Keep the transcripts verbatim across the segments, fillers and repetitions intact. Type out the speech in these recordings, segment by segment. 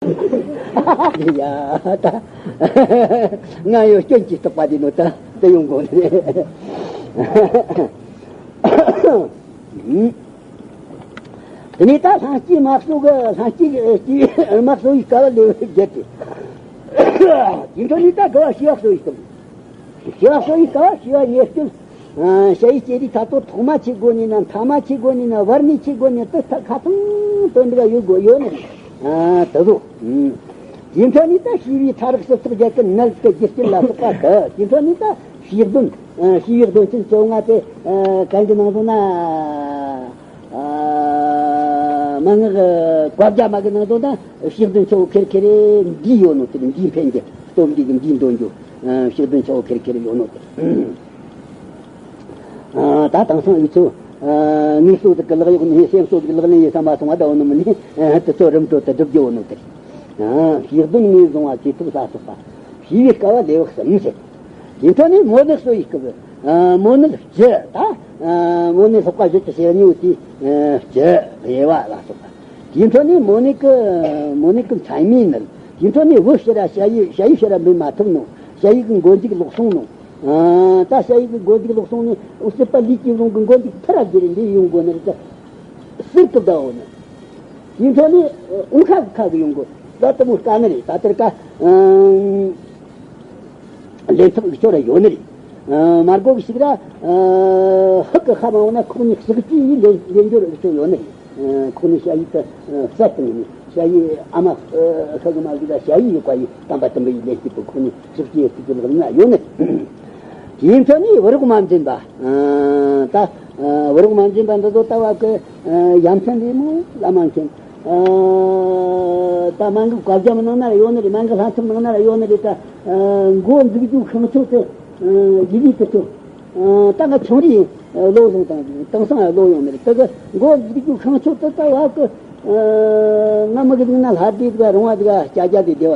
ཡ་ད། ང་ཡོད་སྐྱོན་གྱིས་བརྟག་པ་འདི་ནོ་ད་དེ་ཡོང་དགོས་ནི་རེད། དེ་ནས་ད་ལྷན་སྐྱེས་དམར་གསོ་གི་ལྷན་སྐྱེས་ཀྱི་དམར་གསོ་བའི་སྐབས་ལས་བརྒྱད་དེ། དེ་འཕྲོ་ནས་ད་དགུ་བ་ཤེས་པ་གསོ་བའི་སྐབས། ཤེས་པ་གསོ་བའི་སྐབས་ཤེས་པ་ཉེར་སྐྱོན། ཞ་ཡི་སྐྱེ་དུས་ཐ་ཐོ་ཐོག་མ་ཆེ་དགོས་ནས་ན་མཐའ་མ་ཆེ་དགོས་ནས་ན་བར་ནས་ཆེ་དགོས་ནས་དེ་ཐ་ཁ་ཚང་དོན་འདི་ག་ཡོད་དགོས་ཡོད་ནི་རེད། དེ་ཚོ། དེ་འཕྲོ་ནས་ད་ཤེས་པའི་ཕྲ་རགས་སྤྱི་ཚོགས་རྒྱལ་ཁབ་ནད་ཀྱི་རྒྱུ་རྐྱེན་ལ་སོགས་པ་དེ་དེ་འཕྲོ་ནས་ད་ཤེས་ལྡན། ཤེས་པའི་སྡོམ་ཆེན་བཅོ་ལྔ་དེ་གན་གྱི་ནང་དུ་ན། མན་ངག་བཀའ་རྒྱ་མ་གི་ནང་དུ་ན་ཤེས་ལྡན་ཆོ་ཁེར་ཁེར་འདི་ཡོད་ནོ་དེ་འདི་འཕེན་གྱི་སྟོབས་འདི་གི་འདི་འདོན་རྒྱུ། ཤེས་ལྡན་ཆོ་ཁེར་ཁེར་ཡོད་ནོ་དེ། ད་དེང་སང་འུ་ཚོ་ངེས་གསོ་ཟིག་གི་ལག་གཡོག་ནས་སེམས་གསོ་ཟིག་ལག་ལེན་ཡེད་ས་མ་སོང་བ་ད་འོ་ནི་མི་ནི་དེ་ཚོ་རིམ་གྲོ་དུ་སྒྲུབ་རྒྱུ་འོ་ནི་དེ་རེད། ཤེས་ལྡན་ངོས་བཟུང་བ་བྱེད་ཐུབ་ས་སོགས་པ་ཤེས་པའི་སྐལ་བ་ལེའུ་གསུམ་ཟེར། དེ་འཕྲོ་ནས་མོ་ནི་གསོ་ཡི་སྐབས། མོ་ནི་བཅུ་ད། མོ་ནི་ལྷག་པ་བཞི་གི་ཞེ་གཉིས་དེ་བཅུ་དབྱེ་བ་ལ་སོགས་པ། དེ་འཕྲོ་ནས་མོ་ནི་གི་མོ་ནི་གི་མཚན་མའི་ནི། དེ་འཕྲོ་ནས་བུ་ཕྱིར་ར་ཞ་ཡི་ཞ་ཡི་ཕྱིར་ར་འབུད་མ་ཐུབ་ནོ། ཞ་ཡི་གི་མགོ་མཇུག་ལོག་སོང་ནོ། ཨ། ད་ཞ་ཡི་གི་མགོ་མཇུག་ལོག་སོང་ནས་སྲིད་པ་ལུས་ཀྱི་རླུང་གི་མགོ་མཇུག་ཕར་ར་བསྒྱུར་རེ་འདི་ཡོང་དགོས་ནི་རེད་ད། ཟུར་དུ་བདའ་འོ་ནི། དེའི་འཕྲོ་ནས་འོང་ཁ་གི་ཁ་གི་ཡོང་དགོས། ད་དེ་མོ་དཀའ་ནི་རེད། ད་དེར་ཀ་ལེན་ཐབས་ཀྱི་ཆོ་ར་ཡོད་ནི་རེད། མ་གོ་གི་ཞིག་ར་ཧུག་གི་ཁ་མ་འོང་ན་ཁོག་ནས་ཕྱག་རྩི་ཡིས་ལེན་ལེན་འབྱོར་ཀྱི་ཆོ་ཡོད་ནི་རེད། ཁོག་ནས་ཞ་ཡི་ད་བསད་བཏང་ནི། ཞ་ཡི་ཨ་མ་ཤ་གི་མ་གི་ད་ཞ་ཡི་ཡོད་པ་ཡི་དམ་པ་དམ་པ་ཡི་ལས་སྐྱིད་པོ་ཁོ་ནི་གཟུགས་ཀྱི་སྐྱིད་ཀྱི་ལག་ན་ཡོད་ནི། དེའི་འཕྲོ་ནས་བུ་རོགས་མ་འཛིན་པ། ད་བུ་རོགས་མ་འཛིན་པ་འདི་ཚོ་ལྟ་བ་གི་ཡ་མཚན་རེད་མོ་བླ་མ་མཁྱེན། ད་མ་འགག་བཀའ་རྒྱ་མི་ནང་ན་ཡོད་ནི་རེད། མ་འགག་ལྷ་ཚོགས་ནང་ན་ཡོད་ནི་རེད། ད་འགོ་འཛུགས་རྒྱུ་ཁང་ཆོག་ཏུ་ཡི་གེ་ཀི་ཆོག་ད་ང་ཆུང་རིང་བློ་བཟུང་དང་དེང་སང་བློ་ཡོང་མེད་ད་གི་མགོ་འཛུགས་རྒྱུ་ཁང་ཆུང་དུ་ད་བ་གི་ང་མི་གི་འདུག་ན་ལྷ་སྡེ་དགའ་རོང་བ་དགའ་སྐྱ་རྒྱ་དེ་བདེ་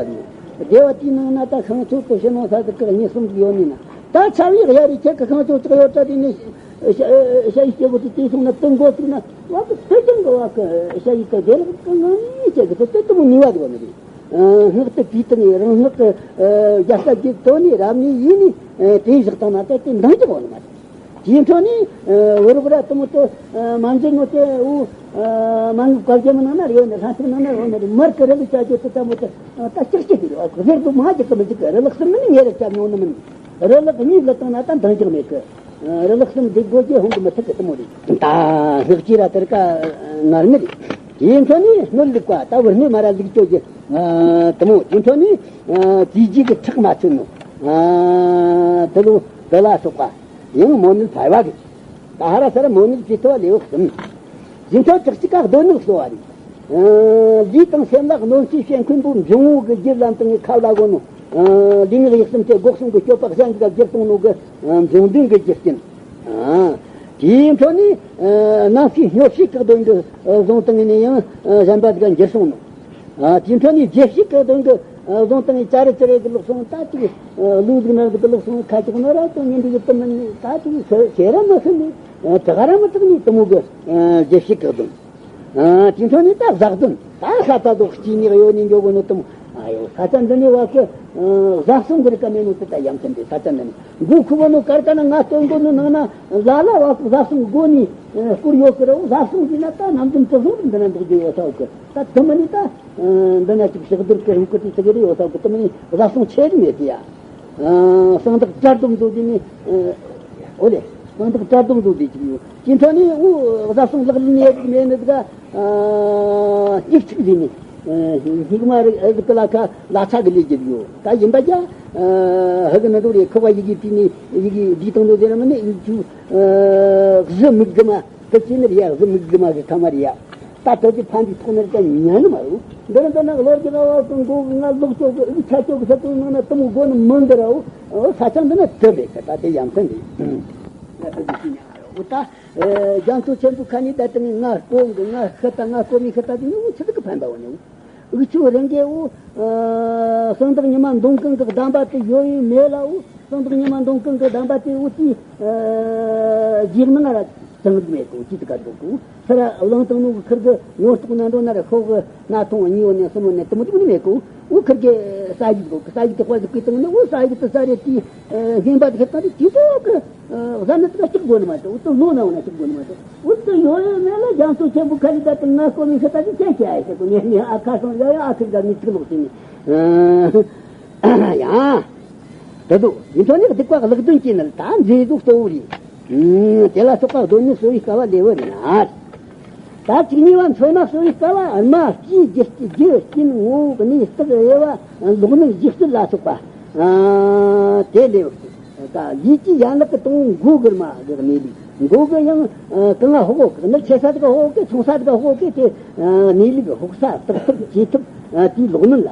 བ་དེ་བདེ་བ་དེའི་ནང་ན་ད་ཁང་ཆུང་དུ་ཕྱི་ནང་ས་དུ་གི་གཉིས་གསུམ་གི་ཡོད་ནི་ན་ད་ཚ་བའི་གཡའ་རི་ཁྱེད་ཀི་ཁང་ཆུང་ཅིག་ཡོད་ད་དེ་ནི་ཤ་ཡི་སྐྱེ་བོ་དེ་དེ་སོང་ན་དུ་མགོ་བཙུགས་ན་བ་གི་དེ་ཀྱང་གི་བ་གི་ཤ་ཡི་དུ་བདེ་ལག་གི་ངང་ནི་བྱེད་གི་དུ་དུ་དུ་མོ་ནི་བ་དེ་བ་ནི་རེད། སྔགས་དེ་དུས་དང་རང་སྔགས་ཀྱི་རྒྱལ་ས་རྒྱུད་དོན་ནི་རབ་གནས་ཡིན་ནི་དེ་བཞག་བཏང་ན་ད་དེ་འདང་རྒྱག་འོང་ནི་མ་རེད། དེའི་འཕྲོ་ནས་བུ་རོགས་ར་དུ་མོ་དུ་མ་འཛིན་ནོ་དེ་འུ་མ་ངུ་བཀའ་རྒྱ་མི་ནང་ན་རེ་ཡོད་ནི་ལྷ་ཚོགས་ནང་ན་རེ་ཡོད་ནི་རེད། མར་གི་རི་ལི་བྱ་རྒྱུ་དུ་དུ་མོ་དུ་ད་ལྕགས་ཀྱི་དེ་རེད། གཟེར་དུ་མ་རྒྱག་གི་མི་འཇུག་གི་རི་ལག་སུ་མིན་ངེ་རེ་བྱ་མྱོང་ནི་མིན། རི་ལག་གཉིས་ལ་བཏང་ན་ད་འདང་རྒྱག་མེད་གི། རི་ལག་གསུམ་འདི་སྒོ་རྒྱས་ཧོང་གི་མི་ཐུབ་གི་དུ་མོ་རེད། ད་ལྷག་ཅི་ར་དེར་ཀ་ངར་ནི་རེད། དེའི་འཕྲོ་ནས་སྣོད་ལུག་པ་ད་བུ་སྣོད་མ་ར་ལུག་སྤྱོད་ཀྱི་དུ་མོ། དེའི་འཕྲོ་ནས་དུས་རྒྱུན་གྱི་ཁྲག་མ་ཚུད་ནོ། དུ་ལུ་དུ་ལ་སོགས་པ་ཡང་མོ་ནི་ཕལ་བ་གི། ད་ཧ་ར་ས་ར་མོ་ནི་ཇི་ཐོ་ལེའུ་གསུམ། དེའི་འཕྲོ་ཅག་ཅི་ཀ་སྡོད་ནོ་གསོ་བ་རེད། ལུས་དང་སེམས་ལ་གནོད་འཚེ་བྱེད་མཁན་པོ་འབྱུང་བོ་གི་རྒྱུད་ལམ་དང་ངའི་ཁ་ལ་གོ་ནོ། ལུས་ངག་ཡིད་གསུམ་དེ་སྒོ་གསུམ་གྱི་སྤྱོད་པ་གཞན་གྱི་བསྒྱུར་གཏོང་ནོ་གི་འབྱུང་ལྡན་གྱི་རྒྱུ་རྐྱེན། དེའི་འཕྲོ་ནས་སྣང་སྲིད་སྨྱོ་བྱེད་ཀྱི་གདོན་གྱི་བཟུང་སྟངས་ནས་ཡང་གཞན་པ་དག་འགྱུར་སོང་ནོ། དེའི་འཕྲོ་ནས་རྗེས་བྱེད་ཀྱི་གདོན་གྱི་བཟུང་སྟངས་ནས་ཅ་རེ་ཅི་རེ་གི་ལོག་སོང་ད་ཅིག་ལུས་ཟིག་ནར་ཟིག་གི་ལོག་སོང་ཁ་ཅིག་ནོ་ར་ཅོ་ཉིན་འདི་གི་དུ་མིན་ནས་ད་ཅིག་ཟེར་ར་མ་ཟེར་ནས་དྲག་ར་མ་དྲག་ནས་དུ་མོ་གི་རྗེས་བྱེད་ཀྱི་གདོན། དེ་འཕྲོ་ནས་ད་བཟའ་གདོན། ད་ས་ད་དོ་གཅིག་ཉིག་ཡོད་ནས་འཇོག་གོ་ནོ་དུ་མོ། ཨ་ཡོ་ས་ཆ་འདི་ནས་བ་གི་བཟའ་སོང་གི་རིགས་ཀ་མེད་ནོ་དེ་ད་ཡ་མཚན་དེ་ས་ཆ་འདི་ནས་མགོ་ཁུ་བ་ནོ་ཀར་ཀ་ན་ང་སྟོན་གོ་ནོ་ནང་ན་ལ་ལ་བ་གི་བཟའ་སོང་གི་སྒོ་ནས་སྐོར་ཡོད་གི་རོ། བཟའ་སོང་གི་ན་ད་ནམ་རྒྱུན་དུ་སོང་འདི་ན་འདུག་རྒྱུ་ཡོད་ས་གི་ད་དུ་མ་ནི་ད་འདི་ན་ཅིག་ཕྱག་རྡོར་གི་རིང་གི་དེ་ཟེར་གི་རེད་ཡོད་ས་གི་དུ་མ་ནི་བཟའ་སོང་ཆེ་རི་མེད་དེ་ཡ། གསང་བདག་གྲལ་སྡོམ་བཟོ་དུས་ནི། ཨོ་ལེ། གསང་བདག་གྲལ་སྡོམ་བཟོ་དུས་ཅིག་ཡོད། དེ་འཕྲོ་ནི་འུ་བཟའ་སོང་ལག་ལེན་ཡེ་མེད་ནི་དག་སྙིགས་ཚིག་ཟིན་ནི། སྙིགས་མ་རིག་ཨེ་ཟིག་ལ་ཁ་ལ་ཚ་གི་ལས་ཀྱི་ཡོད། ད་ཡིན་པ་ཀྱ། ཧ་གི་ནི་འདུག་རེད། ཁུ་བ་ཡི་གེ་བྲིས་ནི་ཡི་གེ་འདི་དང་དུ་ཟེར་མི་ནི་ཡིག་ཆུ་གཟི་མིག་གི་མ། དེ་ཅི་ནི་རེད་ཡ། གཟི་མིག་གི་མ་གི་ཁ་མ་རེད་ཡ། ད་དོ་ཅི་ཕན་པའི་ཐོག་ནས་ཀྱང་ཉན་ནི་མ་རུ། འདི་ར་འདི་ན་ལོ་རྒྱུ་ལ་བ་ཀུན་མགོ་གི་ང་ལོག་ཅོག་གི་ཨི་ཆ་ཅོག་གི་ས་ཅོག་ནང་ན་དུ་མོ་དགོ་ནི་མི་འདི་ར་འོ། ས་ཆ་འདི་ན་དུ་མེད་གི་ད་དེ་ཡ་མཚན་རེད། འོ་ད་རྒྱ་མཚོ་ཆེན་པོའི་ཁ་ནས་ད་དེ་ནི་ང་སྐོམ་གི་ང་ཤི་ད་ང་སྐོམ་མི་ཤི་ད་དེ་ནི་འུ་ཆི་ཟིག་གི་ཕན་པ་འོ་ནི་འུ། འུ་ཆུ་རེ་འགའི་འུ། གསང་བདག་ཉི་མ་མདུང་ཀུན་གི་གདམས་པ་དེ་ཡོད་ཡིན་མེད་ལ་འུ། གསང་བདག་ཉི་མ་མདུང་ཀུན་གི་གདམས་པ་དེ་འུ་ཅི། རྗེས་གནང་ར་ཚང་གི་མེད་གི་འུ་ཅི་ཟིག་ག་འདུག་གི་འུ། ཁར་བླངས་བཏང་ནོ་གི་ཁིར་གི་ངོ་ཐོག་ན་འགྲོ་ན་ར་ཤོག་གི་སྣ་ཐུང་གཉིས་ཡོད་ནས་གསུམ་ཡོད་ནས་དུ་མོ་དུ་མོ་ནི་མེད་གོ། འུ་ཁིར་གི་ས་ཡིག་གོ་གི་ས་ཡིག་དེ་དཔའ་ཟིག་གི་བཏང་ནས་འུ་ས་ཡིག་དེ་ས་རེ་དེའི་བཞིན་པ་དེ་ཁིར་བཏང་ནས་དེ་ཚོ་གི་བཟའ་ནི་དེ་ག་སྐྲག་དགོས་ནི་མ་རེད། འུ་ཚོ་ལོ་ན་འོ་ན་སྐྲག་དགོས་ནི་མ་རེད། འུ་ཚོ་ཡོད་ཡོད་མེད་ལ་རྒྱ་མཚོ་ཆེན་པོ་ཁ་ལི་ད་དེ་ང་སྐོར་མི་ཤི་ད་དེ་ཁྱེད་ཁྱེད་ཨ་ཤི་གོ་ངས་ངས་ཨ་ཁ་སོང་ཡ་ཡ་ཨ་ཁིར་ག་ངས་ཚིག་ལོག་ཟིན་ནས། ཡང་། དེ་དུ་ཡིན་ཚོ་ནི་སྡིག་པ་ལག་དོན་གྱི་ནི་ད་མཛེས་སྡུག་གཙོ་བོ་རེད། དེ་ལ་སོགས་པ་གདོད་ནས་གསོ་བའི་སྐལ་བ་ལེ་བོ་རེད་ན། ད་གཅིག་གཉིས་པ་མཚོན་ན་གསོ་བའི་སྐལ་བ་རྨ་སྐྱེས་རྒྱུ་རྒྱུ་རྐྱེན་ངོ་བོ་གནས་རྟགས་དབྱེ་བ་ལོག་ནི་འཇིག་རྟེན་ལ་སོགས་པ། དེ་ལེ་བོ་རེད། ད་ལུས་ཀྱི་ཡན་ལག་གི་དང་པོ་མགོ་དགུར་མ་གི་གནས་ལུགས། མགོ་གི་ཡང་གང་ང་ཧོ་གོ་གི་ནི་ཆེ་ས་དག་ཧོ་གི་ཆུང་ས་དག་ཧོ་གི་དེ་གནས་ལུགས་ཧོག་ས་བརྟག་ཐུབ་བྱེད་ཐུབ་དེའི་ལོག་ནི་ལ།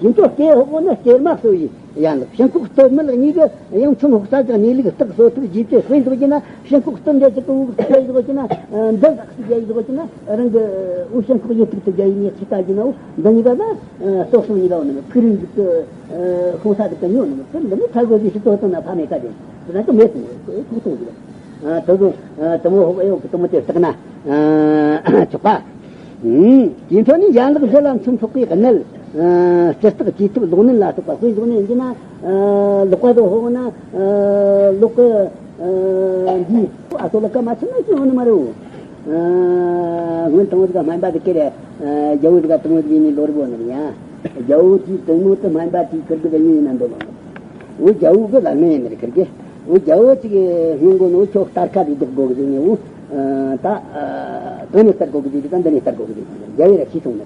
ཡིན་ཚོ་སྐྱེ་ཧོ་གོ་ནི་སྐྱེ་རྨ་གསོ་ཡི། ཡན་ལག་ཕྱིན་ཁོག་སྟོད་སྨད་གཉིས་ཀྱི་ཡང་ཚུན་ཧོག་ས་ཀྱི་གནས་ལུགས་རྟགས་གསོ་ཐུབ་རྒྱུ་དེ་དཔེ་འཇོག་རྒྱུ་ན། ཕྱིན་ཁོག་སྟོད་འདྲ་ཅིག་གི་དབུགས་སུ་བྱ་ཡི་འཇོག་རྒྱུ་ན། འདི་ཟག་སུ་བྱ་ཡི་འཇོག་རྒྱུ་ན། རང་གི་འུ་ཕྱིན་ཁོག་ཡི་ཐུག་ཏུ་བྱ་ཡི་ཉེ་ཚིག་ལྟ་རྒྱུ་ན། འུ་འདི་གཉིས་ཀ་ན་ལྟོགས་སོང་གཉིས་ཀ་འོ་ནི་ཕུག་རིང་གི་ཤོང་ས་དེ་ག་ཉོ་ནི་དེ་འདི་ནི་ཐ་གོ་ཟི་ཤི་ཏོ་ཏོ་ན་ཕ་མེ་ཀ་དེ་དེ་ན་ཀི་མེད་སོང་ཐུག་སོང་གི། དེ་ཚོ་དེ་མོ་ཧོ་ཡོ་གི་དེ་མོ་དེ་བརྟག་ན་ཆོག་པ། དེ་ཚོ་ནི་ཡན་ལག་བཞི་ལ་མཚོན་ཐོག་གི་གནད། སྤྱིར་བརྟག་བྱེད་ཐབས་ལོག་ནི་ལ་སོགས་པ་དཔེ་འཇོག་ནི་ཡིན་གྱི་ན། ལོག་པ་དང་ཧོ་ན་ལོག་གི་འདི་ཨ་ཚོ་ལ་ཀ་མ་ཆུ་ན་ཤི་ཡོང་ནི་མ་རེད། སྔོན་དང་པོ་དེ་ག་སྨན་པ་དེ་ཀེ་རེ་རྒྱལ་བོ་དེ་ག་དང་པོ་དེ་ཡིན་ནི་ལོ་རེ་བོ་ནི་རེད་ཡ། རྒྱལ་བོ་དེའི་དང་པོ་དེ་སྨན་པ་དེའི་ཁུར་དེ་ག་ཡིན་ཡིན་ན་འདོད་ལོ། འོ་རྒྱལ་བོ་གི་ལ་ངན་ཡིན་ནི་རེད་ཁུར་གི། འོ་རྒྱལ་བོ་གཅིག་གི་སྔོན་གོ་ནོ་ཁྱོད་སྟར་ཁ་དེ་རྒྱག་དགོ་གི་ཟེར་ནི། འོ་ད་དོན་ནི་སྟར་དགོ་གི་ཟེར་གི་ད་འདི་ནི་སྟར་དགོ་གི་ཟེར་གི་རྒྱལ་བོ་ར་ཤི་སོང་ནི།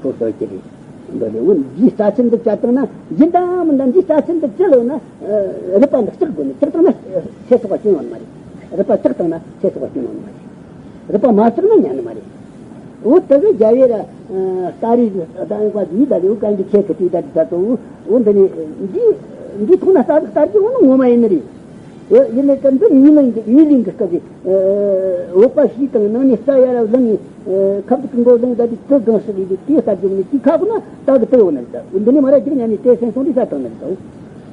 ཁོ་སོ་ཀྱི་རེད། འདོད་ལེ་འོ་འདིའི་རྩ་ཆེན་འདི་བཅད་བཏང་ན་འདི་འདྲ་མི་འདྲ་འདིའི་རྩ་ཆེན་འདི་བཅད་ལོ་ན། རུས་པ་འདི་བཅག་དགོས་ནི་བཅག་བཏང་ན་ཚེ་སྲོག་ག་སྐྱོན་ཡོང་ནི་མ་རེད། རུས་པ་བཅག་བཏང་ན་ཚེ་སྲོག་ག་སྐྱོན་ཡོང་ནི་མ་རེད། རུས་པ་མ་བཅག་ན་ཉན་ནི་མ་རེད། འོ་དེ་གི་རྒྱལ་བོ་ར་སྟ་རི་ད་ཡོད་པ་འདི་ད་ལེ་འོ་གན་གི་ཁྱེད་ཀྱི་དུས་ད་འདི་ད་དོ་འོ་འདི་ནི་འདི་འདི་ཐུག་ན་རྩ་བཟོ་སྟར་གྱི་འོ་ན་ངོ་མ་ཡིན་ནི་རེད། ཡིན་ནའི་ཀ་འདི་ཉི་གླིང་གི་ཉི་གླིང་གི་སྐབས་ཀྱི། འོག་པ་བཞི་དང་ནང་ནས་རྩ་ཡར་བླངས་ནས། ཁབ་ཏུ་ཀུན་པོ་བླངས་ད་དེ་དུ་གང་སྲིད་ལས་དེ་དེའི་ས་བཅུག་ནས་དེའི་ཁ་ཁོ་ན་ད་གི་དུ་ཡོང་ནི་རེད། འདི་ནས་མ་ར་རྒྱུག་ཉན་ནས་དེ་སེམས་སོང་དེ་ས་བཏང་ནི་རེད།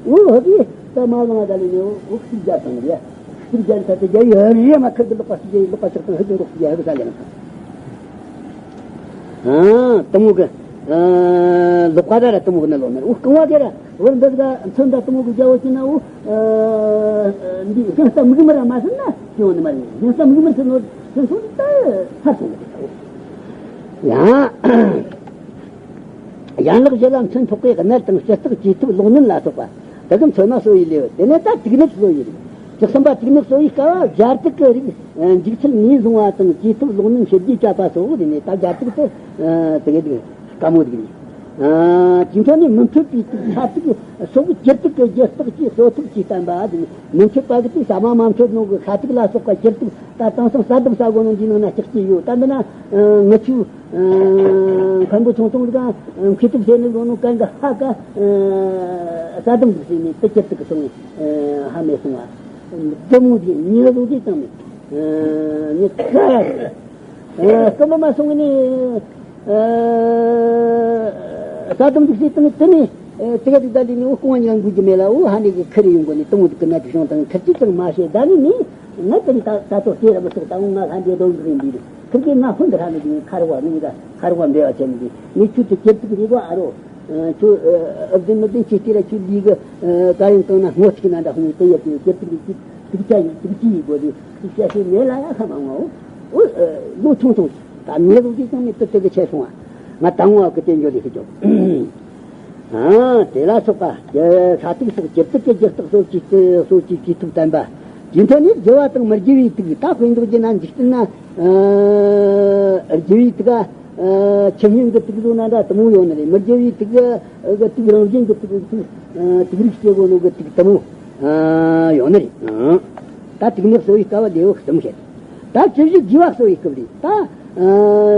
འོ་ཧ་གི་ད་མ་བླངས་ད་ལས་ནས་འོ་གཅིག་རྒྱ་བཏང་ནི་རེད། གཅིག་རྒྱ་ནི་ས་དེ་རྒྱ་ཡོད་རེད་མ་ཁབ་ཀྱི་ལོག་པ་གཅིག་རྒྱ་ཡི་ལོག་པ་གཅིག་དང་ཧ་ཅང་འགོག་གཅིག་རྒྱ་ཧ་གི་ས་ལས་ན་ས། ཨ་དུ་མོ་གི་ལོག་པ་ད་ར་དུ་མོ་གི་ནི་ལོག་ནི་རེད། འོ་རྐང་བ་དེ་ར། འོ་འདི་ག་མཚོན་ད་དུ་མོ་གི་རྒྱལ་བོ་ཅི་ན་འོ། འདི་ཞིང་ས་མིག་དམར་མ་ཟིན་ན་ཡོང་ནི་མ་རེད། ཞིང་ས་མིག་དམར་ཟིན་ནོ་ཞིང་སོང་ད་ཚར་སོང་གི་རེད། ཡང་ཡན་ལག་བཞི་ལ་མཚོན་ཐོགས་པའི་གནད་དང་སྤྱི་རྟགས་བཅོས་ཐབས་ལོག་གནོན་ལ་སོགས་པ། དེ་གི་མཚོན་ན་གསོ་བའི་ལེའུ་དེ་ནས་ད་ཏིག་ནག་གསོ་བའི་རིགས། བཅུ་གསུམ་པ་ཏིག་ནག་གསོ་བའི་སྐབས་སྦྱར་ཏིག་གི་རིགས་འཇིག་ཚུལ་ངོས་བཟུང་བ་དང་བཅོས་ཐབས་ལོག་གནོན་ཞིབ་རྒྱས་བྱ་བ་སོགས་དེ་ནས་ད་སྦྱར་ཏིག་དེ་དེ་གི་རིགས། དཀའ་མོ་དེ་རེད། ཨ་དེ་འཕྲོ་ནས་མི་འཕྲོད་པའི་དུག་ཆ་དུག་སོགས་སྦྱར་དུག་གི་སྦྱར་རྟགས་ཀྱིས་གསོ་ཐབས་ཀྱིས་བསྟན་པ་དེ་ནི་མི་འཕྲོད་པ་གི་དུག་ཟ་མ་མ་འཕྲོད་ནོ་གི་ཤ་དུག་ལ་སོགས་པ་སྦྱར་དུག་ད་དེང་སང་ས་དུག་ཟ་དགོས་ནོ་འདི་ནང་ན་ལྕགས་ཀྱི་ཡོད། ད་འདི་ན་ངུ་ཆུ་མཁན་པོ་ཆུང་ཆུང་གི་མཁས་གྲུབ་ཟེར་ནི་ལོ་ནོ་གན་གི་ཧ་ག་ས་དུག་འདུག་ཟེར་ནས་དུ་སྦྱར་དུག་གི་སོང་ནས་ཧ་མེད་སོང་བ། འདི་མོ་དེ་ཉེ་ལོ་དེ་ཙང་ནས་ངས་ཁ་ཡ་རེད། སྐུ་མ་མ་སོང་ནས། ས་དམ་འདུག་སེ་དང་དེ་ནས་དེ་ག་དེ་ད་ལི་ནི་འུ་སྐུ་ངོ་ཉང་དགོས་ཀྱི་མེད་ལ་འུ་ཧ་ནི་གི་ཁ་རེ་ཡོང་གོ་ནི་དུང་དུ་ཀི་ན་དུ་ཤོང་དང་ཁར་ཅི་ཙང་མ་ཤེས། ད་ནི་ནི་ང་དེ་ནི་ད་ད་ཚོ་སྐྱེ་ར་མི་ཚོགས་ད་འུ་ང་ལྷ་འདྲེ་གདོང་གི་རིང་འདི་རེད། ཁིར་གི་ང་ཧུན་དུ་ཧ་ནི་གི་ཁར་བ་ནི་ད་ཁར་བ་འབྲེལ་བ་བྱས་ནི་གི་ནི་ཆུ་དུ་ཁྱེར་ཐུག་རེ་གོ་ཨ་རོ། ཁྱོད་ཨབ་དེ་མི་དེ་ཁྱེད་དེ་ར་ཁྱོད་ལི་གི་ད་ཡང་བཏང་ན་སྔོ་ཐིག་ན་འདྲ་ཧུང་དེ་ཡ་དེ་ཁྱེར་ཐུག་རེ་ཁྱེད་ཐུག་ཅག་ཡིན་ཐུག་ཅི་ཡི་གོ་དེ་ཐུག་ཅག་ཤེས་མེད་ལ་ཡ་ཁ་མ་ངོ་འུ་ལོ་ཆུང་ཆུང་། ད་ངེད་ལོ་ཅིག་ཀྱང་མི་ཏི་ཏི་གི་ཆེ་སོང་བ། ང་དང་བ་གི་བསྟན་འགྱོ་ལི་ཤི་ཅོག་ཨ་དེ་ལ་སོགས་པ་ས་ཐིག་སོགས་ཀྱི་ཏི་ཀི་ཀྱི་རྟགས་སོགས་ཀྱི་སོགས་ཀྱི་ཀྱི་ཐུག་བསྟན་པ། རྒྱུ་མཐའ་ནི་རྒྱུ་བ་དང་མི་རྒྱུ་བའི་དུག་ད་དཔེ་འདོགས་རྒྱུ་ན་འཇིག་རྟེན་ན་རྒྱུ་བའི་དུག་ག་ཆུ་སྙིང་གི་དུག་བཟོ་ན་འདྲ་དུ་མོ་ཡོང་ནི་རེད། མི་རྒྱུ་བའི་དུག་གི་དུག་རང་བཞིན་གི་དུག་དུག་རིགས་སྐྱེ་གོ་ནོ་གི་དུག་དུ་མོ་ཡོང་ནི་རེད། ད་དུག་ནི་གསོ་བའི་སྐབས་ལེའུ་གསུམ་བཤད། ད་བཅུ་བཞི་རྒྱས་པ་གསོ་བའི་སྐབས་རེད་ད།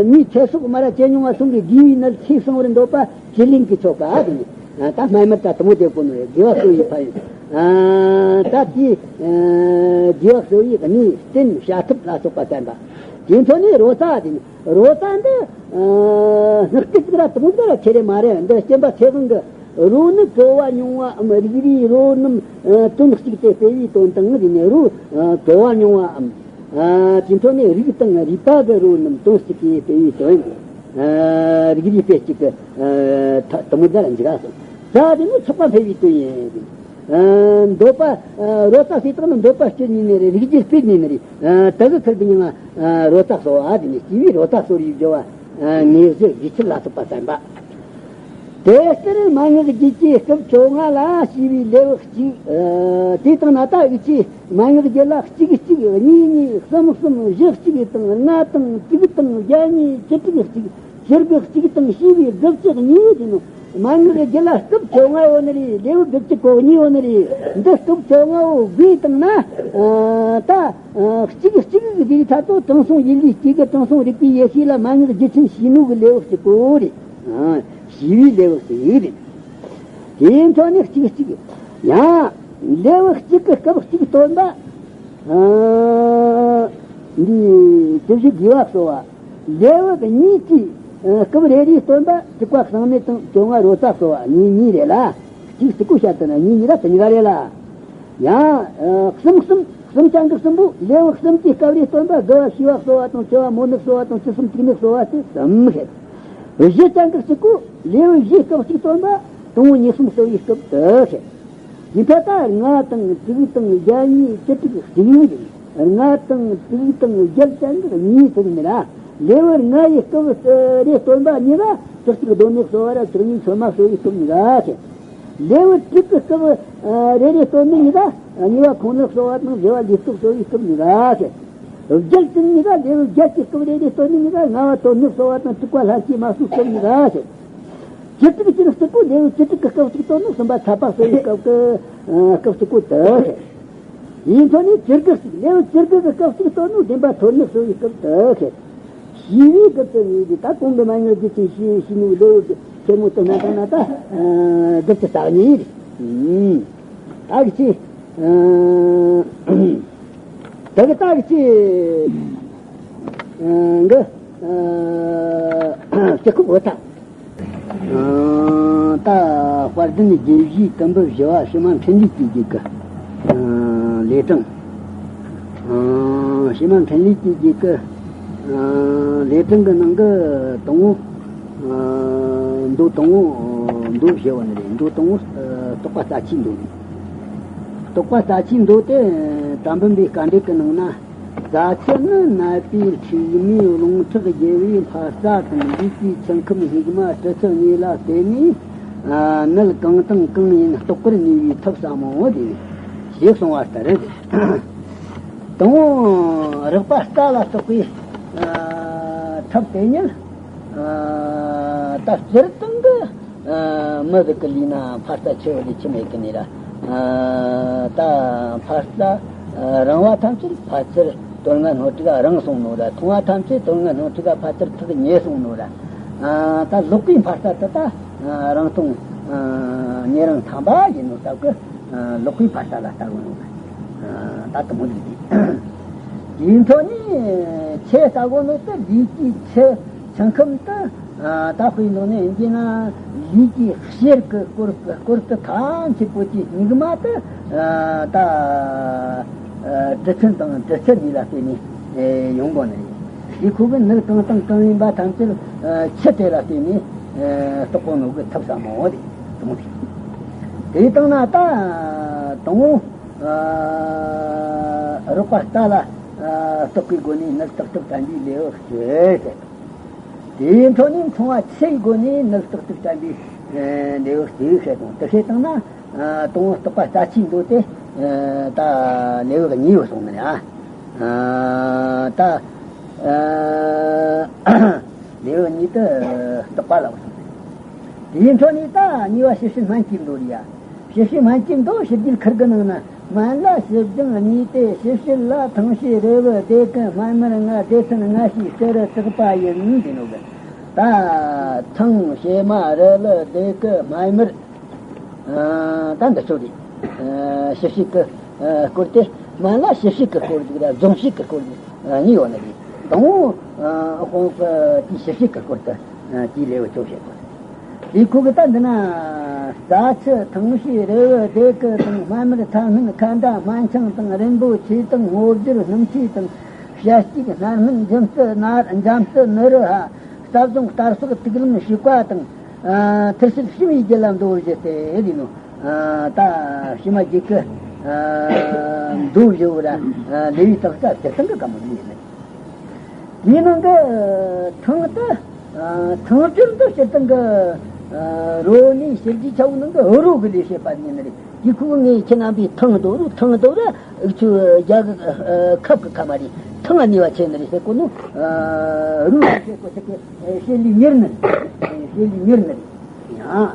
མིའི་ཚེ་སྲོག་མ་ར་ཇེ་ཉུང་བ་གསུམ་གྱི་རྒྱས་པའི་ནད་ཚེ་གསང་བར་འདོད་པ་བཅུད་ལེན་གྱི་ཆོ་ག་དེ་ནི། ད་སྨན་མར་ད་དུ་མོ་དེ་གོ་ནོ་རེད། རྒྱས་པ་གསོ་བའི་ཕན་ཡོན། ད་དེའི་རྒྱས་པ་གསོ་བའི་གནས་རྟེན་བྱ་ཐབས་ལ་སོགས་པ་བསྟན་པ། དེ་ཚོ་ནི་རོ་ཙ་དེ་ནི་རོ་ཙ་འདི་སྔགས་ཀྱི་ཚིག་ར་དུ་མོ་དེ་ར་ཁྱེར་རེ་མ་རེད། འདི་སྐྱེན་པ་ཚེ་དབང་གི་རོ་ནི་གྲོ་བ་མྱོང་བའམ་རིགས་རུས་རོ་རྣམས་དོན་གཅིག་སྟེ་སྤེལ་བའི་དོན་དང་དེ་ནི་རོ་གྲོ་བ་མྱོང་བའམ། ཨ། དེ་འཕྲོ་ནས་རིགས་དང་རུས་པ་གི་རོ་རྣམས་དོན་གཅིག་གིས་སྤེལ་བའི་དོན། ཨ། རིགས་རུས་སྤེལ་གཅིག་གི། ཨ། ཐ་དུ་མོ་ཟླ་ལ་འཇིག་ག་སོང་། ས་དེ་ནི་ཚོགས་པ་འཕེལ་བའི་དོན་ཡིན། ཨ། འདོད་པ། ཨ། རོ་ཙ་ཟེར་དང་ནི་འདོད་པ་སྐྱེ་ནས་ནི་རེད། རིགས་རྒྱུད་སྤེལ་ནས་ནི་རེད། ཨ། དེ་གི་ཚུལ་དུ་ཡིན་ན། ཨ། རོ་ཙ་གསོ་བ་དེ་ནི་སྐྱེ་བའི་རོ་ཙ་གསོ་བའི་སྦྱོར་བ། ཨ། དངོས་གཞི་རྒྱུད་ཆད་ལ་སོགས་པ་བསྟན་པ། དེ་ལྟར་མན་ངག་རྒྱུད་ཀྱི་སྐབས་བཅོ་ལྔ་ལ་ཞེས་པའི་ལེའུ་གཅིག། ཨ། དེ་དང་ན་ད་འུ་ཆོས་མན་ངག་རྒྱུད་ལ་གཅིག་གཅིག་གཉིས་གཉིས་གསུམ་གསུམ་བཞི་གཅིག་དང་ལྔ་དང་དྲུག་དང་བརྒྱད་གཉིས་བཅུ་དྲུག་གཅིག་བཅུ་དགུ་གཅིག་དང་ཞེས་པའི་དགུ་བཅུ་གཉིས་ཡོད་ནོ། མན་ངག་རྒྱུད་ལ་སྐབས་བཅོ་ལྔ་ཡོད་ནི་རེད། ལེའུ་དགུ་བཅུ་གོ་གཉིས་ཡོད་ནི་རེད། འདི་སྐབས་བཅོ་ལྔ་བོ་བགོས་བཏང་ན། ཨ། ད། ཨ། གཅིག་གཅིག་གི་དེའི་ཐད་དུ་དྲང་སྲོང་ཡིད་ལུས་སྐྱེ་རྒུ་དྲང་སྲོང་རིག་པའི་ཡེ་ཤེས་ལ་མན་ངག་རྒྱུ་ཆེན་ཞེས་ནོ་གི་ལེའུ་གཅིག་པོ་རེད། ཨ། ཞེས་པའི་ལེའུ་གཅིག་རེད། དེའི་འཕྲོ་ནས་གཅིག་གཅིག་ཡང་ལེའུ་གཅིག་གི་སྐབས་གཅིག་སྟོན་པ། ཨ། འདི་བཅུ་བཞི་དགེ་བ་གསོ་བ། ལེའུ་གཉིས་ཀྱི། ཨ། སྐབས་རེ་རེའི་སྟོན་པ་དྲུག་པ་གསང་གནས་དང་བཅོ་ལྔ་རོ་ཙ་གསོ་བ་གཉིས་གཉིས་རེད་ལ། གཅིག་གཅིག་པོ་བཤད་དུ་ན་གཉིས་གཉིས་ར་དེ་གཉིས་ཀ་རེད་ལ། ཡང་། ཨ། གསུམ་གསུམ་གསུམ་ཅན་གྱི་གསུམ་པོ་ལེའུ་གསུམ་གྱི་སྐབས་རེའི་སྟོན་པ་དགུ་བ་ཤེས་པ་གསོ་བ་དང་བཅུ་བ་མོ་ནུ་གསོ་བ་དང་བཅུ་གསུམ་ཏིག་ནུ་གསོ་བ་སྟེ་གསུམ་བཤད། བཞི་ཅན་གྱི་གཅིག་པོ་ལེའུ་བཞིའི་སྐབས་གཅིག་སྟོན་པ་དང་པོ་ཉེར་གསུམ་གསོ་བའི་སྐབས་དུ་བཤད། དེ་ལྟར་ལྔ་དང་དྲུག་དང་བརྒྱད་གཉིས་བཅུ་དྲུག་གཅིག་ཡིན། ལྔ་དང་དྲུག་དང་བརྒྱད་ཅན་གྱི་གཉིས་ཐོན་ནི་ལ། ལེའུ་ལྔ་ཡི་སྐབས་རེ་སྟོན་པ་གཉིས་ལ་བཅུ་གཅིག་སྡོམ་ནི་གསོ་བ་ར་བཅུ་གཉིས་མཚོན་མ་གསོ་བའི་སྐབས་གཉིས་ལ་བཤད། ལེའུ་དྲུག་གི་སྐབས། ཨ། རེ་རེ་སྟོན་ནི་གཉིས་ལ་གཉིས་པ་ཁོང་ནུ་གསོ་བ་དང་བཞི་བ་ལུས་སྟོབས་གསོ་བའི་སྐབས་གཉིས་ལ་བཤད། བརྒྱད་ཅན་གཉིས་ལ་ལེའུ་བརྒྱད་ཀྱི་སྐབས་རེ་རེ་སྟོན་ནི་གཉིས་ལ་ལྔ་བ་དོན་ནུ་གསོ་བ་དང་དྲུག་པ་ལྷན་སྐྱེས་མ་གསོའི་སྐབས་གཉིས་ལ་བཤད། བཅུ་དྲུག་ཅན་གཅིག་པོ་ལེའུ་བཅུ་དྲུག་གི་སྐབས་གཅིག་སྟོན་ནི་གསུམ་པ་ཐར་པ་གསོ་བའི་སྐབས་ཀྱི། ཨ། སྐབས་གཅིག་པོ་དུ་བཤད། དེའི་འཕྲོ་ནས་བཅུ་དགུ་གཅིག་ལེའུ་བཅུ་དགུ་གི་སྐབས་གཅིག་སྟོན་ནི་བདེན་པ་ཐོན་ནི་གསོ་བའི་སྐབས་དུ་བཤད། ཞེས་པའི་དགུ་བཅུ་གཉིས་ཀྱི་ད་གོང་གི་མན་ངག་རྒྱུ་ཆེན་ཞེས་ཞེས་ནི་ལེའུ་ཆེན་མོ་དུ་ན་དང་ན་ད་དགུ་བཅུ་རྩ་གཉིས་རེད། ད་གི་ཆེ། ཨ། ད་གི་ད་གི་ཆེ། ཨ། གི། ཨ། སྤྱི་ཁོག་འོ་ཐ། ཨ། ད་དཔལ་ལྡན་དགེ་བཤེས་དུམ་བུ་བཞི་བ་བྱེ་མ་འཕྲིན་ལས་ཀྱི་རྒྱུད་ཀྱི། ཨ། ལས་གྲངས། ཨ། བྱེ་མ་འཕྲིན་ལས་ཀྱི་རྒྱུད་ཀྱི། ཨ། ལས་གྲངས་ཀྱི་ནང་གི་དང་པོ། ཨ། མདོ་དང་པོ། མདོ་ཞེས་པ་ནི་རེད། མདོ་དང་པོ། ཨ། རྟོགས་པ་རྩ་ཆེའི་མདོ་རེད། རྟོགས་པ་རྩ་ཆེའི་མདོ་དེ་དྲ་འབུམ་པའི་དཀའ་འགྲེལ་གྱི་ནང་ན། རྩ་ཆེ་ནི་ནད་པའི་མཁྲིས་མའི་རླུང་ཁྲག་རྒྱས་པའི་འཕར་རྩ་དང་། ལུས་ཀྱི་མཆུ་ཁམས་སྙིགས་མ་དྲི་ཆུ་གཉིས་ལ་བརྟེན་ནས། ཨ། ནད་གང་དང་གང་ཡིན་རྟོགས་པར་ནུས་པའི་ཐབས་ཟབ་མོ་དེ་ཞེས་གསུངས་པ་ལྟར་རེད། དང་པོ་རེག་པ་རྩ་ལ་གཏོགས་པའི། ཨ། ཐབས་དེ་ཉིད། ཨ། ད་སྤྱིར་བཏང་གི། ཨ། མི་ཟིག་གི་ལུས་ན་འཕར་རྩ་ཆེ་བ་ལས་ཆེ་མེད་གི་ནི་ར། ཨ། ད་འཕར་རྩ། ཨ། རིང་བ་ཐམས་ཅད་ཕལ་ཆེར་དོན་ལྔ་སྣོད་དྲུག་ག་རིང་སོང་ནོ་ར། ཐུང་བ་ཐམས་ཅད་དོན་ལྔ་སྣོད་དྲུག་ག་ཕལ་ཆེར་ཐག་ཉེ་སོང་ནོ་ར། ཨ། ད་ལོག་པའི་འཕར་རྩ་དེ་ད། ཨ། རིང་ཐུང་། ཨ། ཉེ་རིང་ཐམ་པ་ཡིན་ནོ་སྟབས་ཀྱིས། ཨ། ལོག་པའི་འཕར་རྩ་ལ་ལྟ་དགོས་ནོ་ར། ཨ། ད་དུ་མོ་ལུགས་དེ། དེའི་འཕྲོ་ནས་ཆེས་ལྟ་དགོས་ནོ་དེ་ལུས་ཀྱི་ཆུ་མཆུ་ཁམས་དེ། ཨ། ད་དཔེ་འདོན་ནས་ཡིན་གྱི་ན་ལུས་ཀྱི་གཤེར་གྱི་སྐོར་གྱི་སྐོར་དེ་ཐམས་ཅད་པོ་ཀྱི་སྙིགས་མ་དེ། ཨ། ད། ཨ། དྲི་ཆུ་དང་དྲི་ཆུ་གཉིས་ལ་བརྟེན་ནས། ཨེ། ཡོང་དགོས་ནི་རེད། དེ་ཁོ་གི་ནད་གང་དང་གང་ཡིན་པ་ཐམས་ཅད། ཨ། ཆུ་དེ་ལ་བརྟེན་ནས། ཨ། རྟོགས་དགོས་ནོ་གི་ཐབས་ཟབ་མོ་དེ་དང་དེ། དེ་བཏང་ན་ད་དང་པོ། ཨ། རེག་པ་རྩ་ལ། ཨ། གཏོགས་པའི་སྒོ་ནས་ནད་བརྟག་ཐབས་བསྟན་པའི་ལེའུ་གཅིག་བཤད། དེའི་འཕྲོ་ནས་མཚུངས་པ་ཆུ་ཡི་སྒོ་ནས་ནད་བརྟག་ཐབས་བསྟན་པའི། ཨ། ལེའུ་གཅིག་བཤད་དང་། དེ་བཤད་བཏང་ན། ཨ། དང་པོ་རྟོགས་པ་རྩ་ཆེའི་མདོ་དེ། ཨ། ད་ལེའུ་གཉིས་པ་སོང་ནི་རེད། ཨ། ད། ཨ། ལེའུ་གཉིས་དེ་རྟོགས་པ་ལ་སོང་ནི་རེད། དེའི་འཕྲོ་ནས་ད་གཉིས་པ་ཞི་བྱེད་སྨན་གྱི་མདོ་རེད་ཡ། ཞི་བྱེད་སྨན་གྱི་མདོ་ཞི་རྒྱས་ཁུར་གི་ནང་ན། སྨན་བླ་ཞི་སྦྱངས་གཉིས་ཏེ་ཞི་བྱེད་ལ། ཐང་ཤེས་རིལ་བུ་ལྡེ་གུ་སྨན་མར་ལྔ། སྡེ་ཚན་ལྔ་ཞིག་སྤྱིར་བརྟག་པ་ཡིན་ཟེར་ནོ་གི། ད་ཐང་ཤེས་མ་རིལ་བུ་ལྡེ་གུ་སྨན་མར། ཨ། ད་འདི་ཚོ་རེད། ཨ། ཞི་བྱེད་ཀྱི། ཨ། སྐོར་དེ། སྨན་བླ་ཞི་བྱེད་ཀྱི་སྐོར་ཟིག་ར་སྦྱོང་བྱེད་ཀྱི་སྐོར་ཟིག། ཨ། གཉིས་ཡོད་ནི་རེད། དང་པོ། ཨ། དཔང་པོ་དེ་ཞི་བྱེད་ཀྱི་སྐོར་དུ། ཨ། དེའི་ལེའུ་གཅིག་བཤད་དགོས། དེ་ཁོ་གི་ད་འདི་ན། རྩ་ཆུ་ཐང་ཤེས་རིལ་བུ་ལྡེ་གུ་དང་། སྨན་མར་ཚ་སྨན་ཁ་འདྲ། སྨན་ཆང་དང་རིན་པོ་ཆེ་དང་། སྔོ་སྦྱར་སྣུམ་ཆུ་དང་། ཞལ་གཅིག་སྣར་སྨན་འཇམ་རྩི་ན་འཇམ་རྩི་ནུ་རུ་ཧ། རྩ་རྫོང་གཏར་སོགས་དུག་ལམ་ཞིག་པ་དང་། ཨ། ཐུར་སེལ་ཕྱི་མའི་རྒྱུད་ལ་འདོ་བཞི་སྟེ་ཡིན་ནོ། ཨ། ད་ཕྱི་མ་རྒྱུད་ཀྱི་ཨ་འདོ་བཞི་བོ་ར། ཨ། ལེའུའི་དག་ས་སྤྱིར་བཏང་གི་བཀའ་མོལ་ཡིན། དེའི་ནང་གི་ཐང་དུ། ཨ། ཐང་སྦྱོར་དུ་སྤྱིར་བཏང་གི། ཨ། རོ་ནི་ཕྱི་རྒྱུད་ཆ་བོ་ནང་གི་རོ་གི་ལས་བྱེད་པ་ཡིན་ནི་རེད། དེ་ཁོ་ངས་ཁྱེད་རྣམ་པའི་ཐང་དོ་རུ་ཐང་དོ་ར་འུ་ཆོ་རྒྱ་གི་ཨ་ཁབ་གི་ཁ་མ་རེད། ཐང་ང་ནུས་པ་ཆེ་ནི་རེད་ཟེར་གོ་ནོ། ཨ། རུ་ཟེར་གོ་ཟེར་གི་ཨ་ཤེལ་ལི་མྱུར་ནི་རེད། ཤེལ་ལི་མྱུར་ནི་རེད། ཡང་།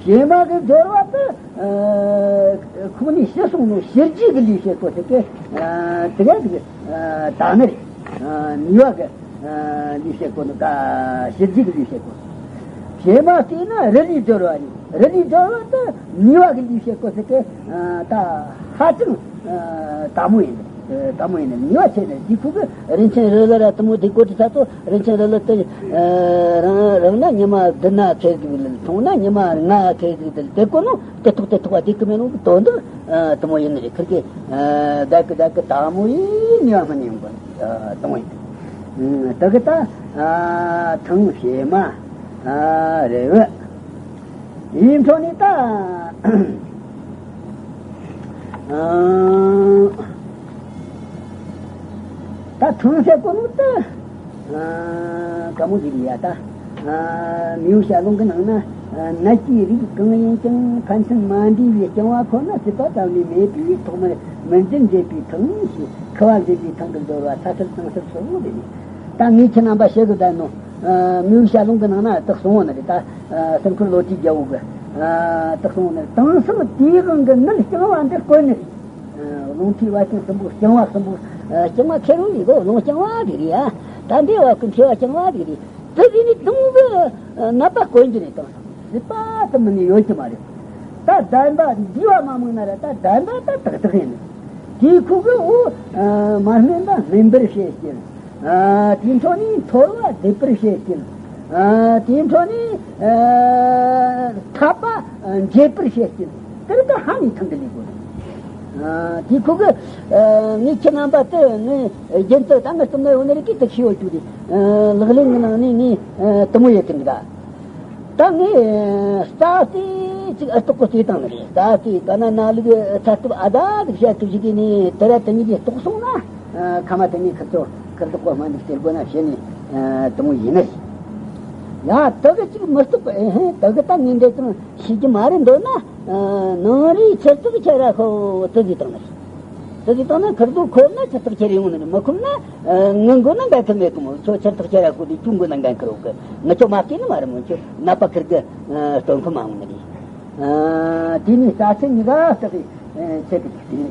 བྱེ་མ་གི་སྦྱོར་བ་དུ། ཨ། ཁོང་ནི་ཕྱི་སོང་ནོ་ཕྱི་རྒྱུད་གི་ལས་བྱེད་གོ་ཟེར་གི་ཨ་དེ་ག་དེ་གི་ཨ་ད་ནི་རེད། ཨ། ནུས་པ་གི་ཨ་ལས་བྱེད་གོ་ནོ་ག་ཕྱི་རྒྱུད་གི་ལས་བྱེད་གོ། བྱེ་མ་བལྟས་ན་རི་ལི་སྦྱོར་བ་ནི་རི་ལི་སྦྱོར་བ་དུ་ནུས་པ་གི་ལས་བྱེད་གོ་ཟེར་གི་ཨ་ད་ཧ་ཅང་ཨ་དལ་མོ་ཡིན། ཨ། དལ་མོ་ཡིན་ནི་ནུས་པ་ཆེ་ནི་དེ་ཁུ་གི་རིན་ཆེན་རི་ལི་ར་དུ་མོ་དེ་གོ་དེ་ས་ཚོ་རིན་ཆེན་རི་ལི་དུ་ཨ་རང་རང་ན་ཉི་མ་བདུན་ན་ཁེ་ཟིག་ལ་ཐུང་ན་ཉི་མ་ལྔ་ཁེ་ཟིག་དུ་དེ་གོ་ནོ་དེ་ཐོག་དེ་ཐོག་བ་དེ་གི་མེ་ལོང་གི་དོན་དུ་ཨ་དུ་མོ་ཡིན་ནི་རེད། ཁིར་གི་ཨ་ད་གི་ད་གི་དལ་མོ་ཡིན་ནུས་པ་མ་ནི་ཡོང་གི་ཨ་དུ་མོ་ཡིན། ཨ། ད་གི་ད་ཨ་ཐང་བྱེ་མ་ཨ་རེ་བ། ཡིན་ཐོག་ནི་ད། ཨ། ད་ཐང་ཟེར་གོ་ནོ་ད། ཨ། ག་མོ་ཟིག་ཡ་ད། ཨ། མིའུ་ཞལ་ལུང་གི་ནང་ན། ཨ། ནད་ཀྱི་རིགས་གང་ཡིན་ཀྱང་ཕན་ཚུན་མ་འདྲེས་པའི་རྐྱང་བ་ཁོ་ན་སྲིད་པ་ཙམ་ལས་མེད་པས་ཐོག་མར་མི་འཛིན་འདྲེས་པའི་ཐང་ཞེས་ཁུ་བ་འཛིན་པའི་ཐང་དུ་འདོར་བ་ས་ཚུལ་གཙང་སེལ་སོགས་འདི་ནི། ད་ངས་ཁྱེད་རྣམ་པ་བཤད་གི་བསྡད་ནོ། ཨ། མིའུ་ཞལ་ལུང་གི་ནང་ན་དག་སོང་བ་ནི་རེད་ད། ཨ། སེམས་ཁུར་བློ་གྲོས་རྒྱལ་པོ་གི། ཨ། དག་སོང་བ་ནི་རེད། དེང་སང་དེའི་དབང་གི་ནད་རྐྱང་བ་འདི་བཀོད་ནི་རེད། ཨ། རླུང་མཁྲིས་བད་ཀན་གསུམ་པོ་རྐྱང་བ་གསུམ་པོ། ཨ། རྐྱང་བ་མཁས་རུང་ཡིན་གོ་རླུང་རྐྱང་བ་དེ་རེད་ཡ། ད་འདི་བ་ཀུན་མཁས་པ་རྐྱང་བ་དེ་རེད། དེ་ཟིན་ནི་དུང་གི་ནད་པ་བཀོད་རྒྱུ་རེད་དང་། སྲིད་པ་ཙམ་མིན་ནི་ཡོད་ཀྱི་མ་རེད། ད་བདེན་པ་འདི་བ་མ་མང་ན་ར་ད་བདེན་པ་ད་ཏག་ཏག་ཡིན། དེའི་ཁུག་གི་འོ། ཨ། མ་སྨིན་པ་སྨིན་པར་བྱེད་ཅིང་། ཨ། དེའི་འཕྲོ་ནས་འཐོར་བ་སྡུད་པར་བྱེད་ཅིང་། ཨ། དེའི་འཕྲོ་ནས། ཨ། ཐར་པ་འབྱེད་པར་བྱེད་ཅིང་། དེར་ད་ཧ་ནས་ཐང་གི་ལས་དགོས། ཨ། དེའི་ཁུག་གི། ཨ། ངས་ཁྱེད་རྣམ་པ་དེ་ངས་རྒྱུན་དུ་ད་ངའི་རྩོམ་ན་ཡོད་ནི་རིགས་ཀྱིས་དེ་ཤེས་ཡོད་རྒྱུ་རེད། ཨ། ལག་ལེན་གྱི་ནང་ནས་ངས། ཨ། དུ་མོ་ཡོད་དེ་འདྲ། ད་ངས་རྩ་དེ་ཅིག་ཨ་སྟོག་གོ་བལྟས་བཏང་ནི་རེད། རྩ་དེ་ག་ན་ན་ལུག་ཚ་ཐུབ་ཨ་ད་ལུག་བཤད་ཐུབ་ཞིག་གིས་ནི་དེ་ར་དེ་གཉིས་ཀྱིས་རྟོགས་སོང་ན། ཨ། ཁ་མ་དེ་གཉིས་ཁིར་ཚོ་ཁིར་ཚོ་གོ་སྨན་འདུག་སྟེར་དགོས་ན་བྱས་ནས། ཨ། དུ་མོ་ཡིན་ནི་རེད། ཡ་དེ་གི་ཅིག་མི་སྟོག་པ་ཨེ་ཧེ་དེ་གི་ད་ངས་འདྲེ་ཙང་ཤེས་ཀྱི་མ་རེད་འདོད་ན། ཨ། ནང་རིའི་ཆེར་ཐུག་ཁྱེར་ར་ཤོག་དེ་གིས་བཏང་ནི་རེད། དེ་གི་དང་ན་ཁིར་དུ་ཁོབ་ན་ཆེ་ཐག་ཁྱེར་ཡོང་ནི་རེད། མི་ཁོབ་ན་ངུ་དགོས་ན་འགན་ཁུར་མེད་གི་མོ། ཁྱོད་ཆེ་ཐག་ཁྱེར་ར་ཁོ་དེ་ཅུང་དགོས་ན་འགན་ཁུར་རོགས་གི། ངུ་ཁྱོད་མ་སྐྱེས་ནི་མ་རེད་མོ། ཁྱོད་ནད་པ་ཁིར་གི་སྟོན་ཁོ་མ་འོང་ནི་རེད། དེ་ནས་རྩ་ཚིག་གཉིས་ཀ་ལྟ་བུའི་ཆེད་དུ་ཀྱི་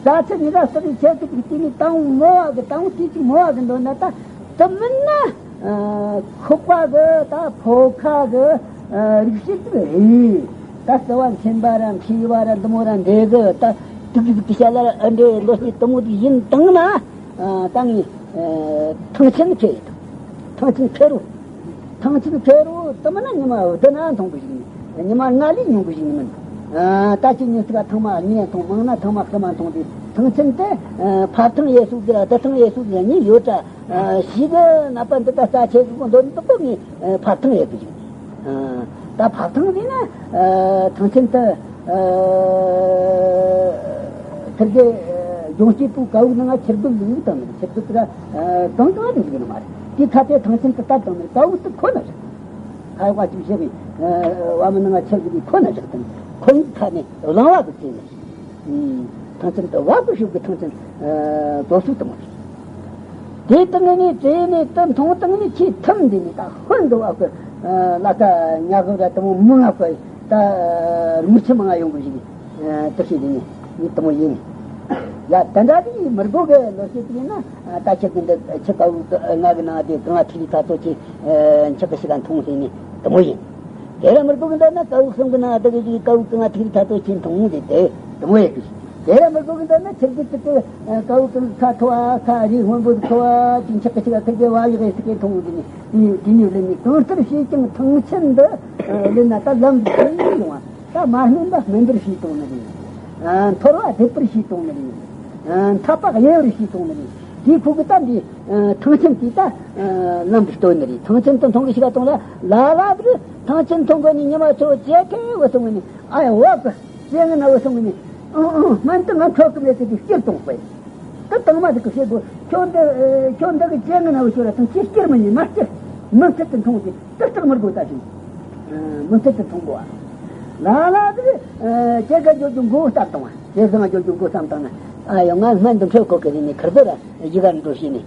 རྩ་ཚིག་གཉིས་ཀ་ལྟ་བུའི་ཆེད་དུ་ཀྱི་དེ་ནས་དང་མོ་བ་གི་དང་དེ་ཅིག་མོ་བ་གི་འདོད་ན་ད་དུ་མིན་ན། ཨ། ཁོག་པ་གི་ད་ཕོ་ཁ་གི། ཨ། རིགས་ཤིག་ཅིག་རེད། ད་རྩ་བ་མཆིན་པ་ར་མཁྲིས་པ་ར་འདི་མོ་ར་འདྲེ་གི་ད་དུག་རིགས་ཀྱི་ཤ་ལ་ར་ཨ་འདྲེ་འདོད་སྲེད་དུ་མོ་དེ་ཡིན་བཏང་ན། ཨ། ད་ངས། ཨ། ཐང་ཆེན་ཁེ་ཡིན། ཐང་ཆེན་ཁེ་རུ། ཐང་ཆེན་ཁེ་རུ་དུ་མིན་ན་ཉི་མ་བདུན་ན་འཐུང་གི་ཞིག་ནི། ཉི་མ་ལྔ་ལས་ཉུང་གི་ཞིག་ནི་མིན། ཨ། ད་ཅི་ཉིན་ཞིག་ཐེངས་མ་གཉིས་འཐུང་། མང་ན་ཐེངས་མ་གསུམ་འཐུང་དུས་ཐང་ཆེན་དེ། ཨ། ཕར་ཐང་ཡེ་སུ་གི་བདུད་ཐང་ཡེ་སུ་གི་གཉིས་ཡོད་དྲ། ཨ། ཞིག་གི་ནད་པ་འདི་ད་རྩ་ཆེ་གི་འདོད་འདུག་པོ་ངས། ཨ། ཕར་ཐང་ཡེ་གི་ཞིག་ཨ། ད་ཕར་ཐང་ཟེར་ན། ཨ། ཐང་ཆེན་དུ། ཨ། ཁིར་གི། ཨ། ལྗོངས་སྐྱེས་པོའི་ཀ་བོའི་ནང་ང་ཆུ་རྒོད་ལུག་བཏང་ནི། ཆུ་རྒོད་དེ་ག་ཨ། གང་གང་རེད་ཟེར་གི་ནི་མ་རེད། དེ་ཁ་ཐེ་ཐང་ཆེན་དུ་བཏབ་བཏང་ནི་ཀ་བོ་དེ་ཁོ་ན་རེད། ཁ་བ་ཅིག་བཤད་པའི། ཨ། བ་མོ་ནང་ང་ཆུ་རྒོད་དེ་ཁོ་ན་རེད་དང་། ཁོ་ཡི་ཁ་ནས་བླང་བ་གི་ཚེ་ནི། ཨུམ། ཐང་ཆེན་དུ་བ་གི་ཤུགས་ཀྱི་ཐང་ཆེན། ཨ། རྡོ་སུ་དུ་མ་རེད། དེ་དང་ནི་དེ་ནི་དུ་མཐོང་དང་ནི་ཁྱེད་ཐུམ་འདི་ནི་ད་ཧོན་འདུ་བ་གི། ཨ། ལ་ཀ་ཉ་གི་ར་དུ་མོ་མང་ང་གི་ད་རུ་ཆུ་མང་ང་ཡོང་གི་ཞིག་ཨ། དུ་ཤེས་དེ་ནི་ནི་དུ་མོ་ཡིན། ཡ་དེ་འདྲ་དེ་མི་དགོས་གི་ལོ་ཤེས་དེ་ན། ཨ། ད་ཁྱེད་ཀྱི་འདི་ཆུ་ཀ་བུ་ང་གི་ནང་དེ་གང་ཐིག་ལི་ཐ་ཚོ་ཆེ། ཨ། འཁྱག་གི་ཤི་ག་འཐུང་ཟེར་ནི་དུ་མོ་ཡིན། དེ་ར་མི་དགོས་གི་འདོད་ན་ཀ་བུ་གསུམ་གི་ནང་དུ་གི་ཀ་བུ་གང་ཐིག་ལི་ཐ་ཚོ་ཆེ་འཐུང་ཟེར་དེ་དུ་མོ་ཡིན། དེ་ར་མི་དགོས་གི་འདོད་ན་ཆུ་རྒོད་དེ་ཀ་བུ་གང་ཁ་ཐོ་བ་ཁ་རི་སྔོན་པོ་ཐོ་བ་དེ་འཁྱག་གི་ཤི་ག་ཐིག་གི་བ་ཡི་གེ་སི་གེ་འཐུང་ཟེར་ནི། དེ་ནི་དེ་ནི་ལེ་ནི་གང་ལྟར་བྱས་ཀྱང་ཐང་ཆེན་འདི་ལེན་ན་ད་ལམ་འདི་ཡོང་བ། ད་མ་སྨིན་པ་སྨིན་པར་བྱས་གཏོང་ནི་རེད། ཨ། འཐོར་བ་སྡུད་པར་བྱས་གཏོང་ནི་རེད། ཨ། འཐབ་པ་གཡེལ་བར་བྱས་གཏོང་ནི་རེད། དེའི་ཕུག་གི་ད་འདི་ཐང་ཆེན་དེ་ད་ལམ་དུ་སྟོན་ནི་རེད། ཐང་ཆེན་དུ་མཐོང་གི་ཤི་ག་གཏོང་ལ་ལ་ལ་དུ་ཐང་ཆེན་མཐོང་གི་ནི་ཉི་མ་ཚོ་ཇེ་ཁེ་བ་སོང་ནི་ཨ་ཡ་བ་གི་ཇེ་ང་ན་བ་སོང་ནི་ཨང་ཨང་སྨན་དུ་ང་འཕྲོག་གི་མེད་ཟེར་དུས་སྐྱིར་གཏོང་དཔེ། ད་དང་མ་ཟིག་གི་བཤད་དགོས། ཁྱོད་འདི་ཁྱོད་འདི་གི་ཇེ་ང་ན་བ་ཁྱོད་ར་ཐང་ཆེ་སྐྱིར་མི་ཉན་མ་སྐྱིར་མི་ཚེ་དུ་མཐོང་གི་ཏག་ཏག་མི་དགོས་ད་ཞིག་མི་ཚེ་དུ་མཐོང་དགོས་ཨ། ལ་ལ་དུ་ཇེ་ག་འཇོག་རྒྱུ་མགོ་བཏབ་གཏོང་བ། དེ་བཟང་ང་ཅོ་ཅོ་སྒོ་བསམ་བཏང་ན། ཨ་ཡོ་ང་སྨན་དུ་འཕྲོད་གོ་གི་རེད་ནི་ཁར་དོ་ར་གཞི་གར་འགྲོ་ཤེས་ནི།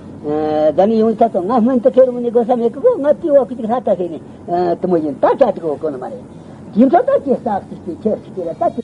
ད་ནི་ཡོང་ཚ་ཚོ་ང་སྨན་དུ་ཁེ་རུ་ནི་དགོས་ས་མེད་གི་གོ། ང་དེ་བ་ཁི་ཅིག་ལྷ་ལྟ་ཤེས་ནི། དུ་མོ་ཡིན་ད་ཅག་ཅིག་གོ་གོ་ནི་མ་རེད། དེ་འཕྲོ་ད་ཅེ་སྟག་ཅིག་ཅེ་ཁྱེར་ཅིག་ཅེ་ར་ད་ཅེ་